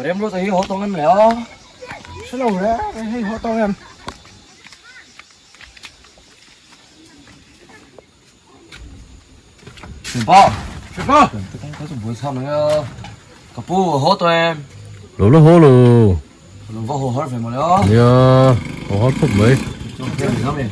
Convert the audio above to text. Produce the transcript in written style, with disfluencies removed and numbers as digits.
Remruata hi haw tawng em le a? Hre lo re, hei haw tawng em? Thianpa! Thianpa! Ka chu buai chham ang a. Ka pu haw tawh em? Lo la haw lo. Ka lo va haw har ve mawle a. Nia, haw har khawp mai. Chuan hriat ni zam e.